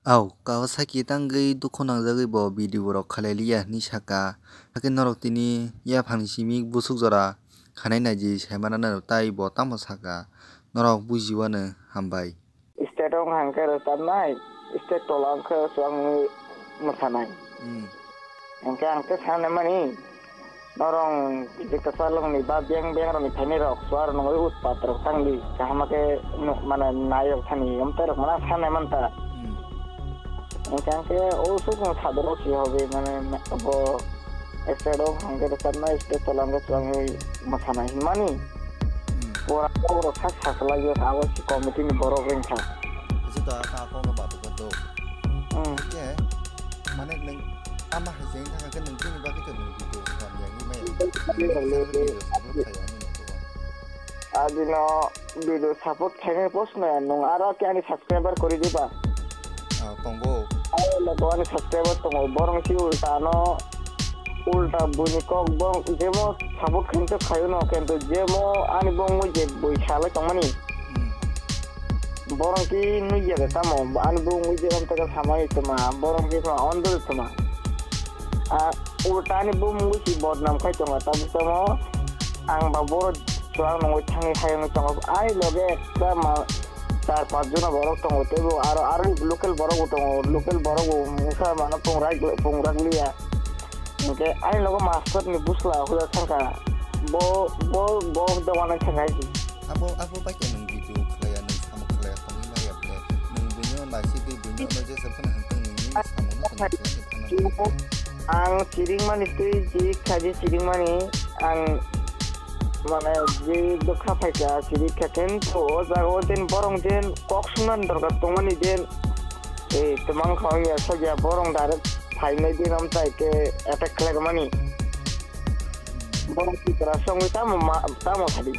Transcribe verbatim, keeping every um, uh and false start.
Au, Kawasaki tangwi dukhu nangjagwi bo video rok khalai liya hinwi saka. Hakhe norok tini yaphangni simi busuk jora khanai naidi sai mananw tei bo tamo saka. Norok bujiwano hambai. State wng hangkhe rwchabnai, state tola wngkhe swngwi mwsanai. Hmm. Hingkhe ang khe sanai mani, norong je kwchalwngni ba beng beng rokni phainai rok, chuwa rok nungwi utpat rok tangdi, kaham khe nu-, mane nai rok thani, amtwi rok mane sanai manta. Hmm. Hingkhe ang khe o sukno sadoro si hobi, mane bo state wng hangkhe rwchabnai, state tola wngkhe swngwi mwsanai hinmani. Hmm. Pura borok sak sak lai yo, abo si committee ni borok wng kha. Isi to aka ako no batu ko do. Hmm. Ke, mane nung ama hai jeng thaka ke nung bini bagwi to nung video kam yang ni mai. Nung video support khai ani no ko. Adino video support khai ni post na nung aro ke ani subscriber kori diba. Ah, tongo. Aro logo ani subscriber tongo, borong si ulta no, ulta buini kok borong jemo support khainto khayo no, kento jemo ani bongwi je bui salai tongmani. Hmm. Borong ki nui ya de tamo, ani bongwi je am taka samai toma, borong ki toma, ondo toma. Ah, ulta ani bongwi si bodnam khai tongo, tamo tamo, ang ba boro chuang nungwi thangwi hayung tongo, ani loge ekta ma, char panch jona borok tongo, teibo aro, aro local borok bo tongo, local borok bo mungsa mano pungrak, pungrak liya. Hingke ani logo master ni busla huda thangka, bo, bo, bo dogan thangka hai. Abo, abo bai khe nwng video khlaiya, nwng samung khlaiya, tongwi maya ble. Nwng buino naisidi, buino no jesa phano hantong nini samung no tongwi khlaiya phano. Ang chiring mani twi, chiri khaji chiring mani, ang mane je dokha phaikha, chiri kha khe to o jaga o jen borong jen kok sungna dorkar tongmani jen, eh, twmang kha ya, sakya borong direct phainai din amtai ke attack khlai mani. Borong Tripura songwi tamo ma, tamo sadi.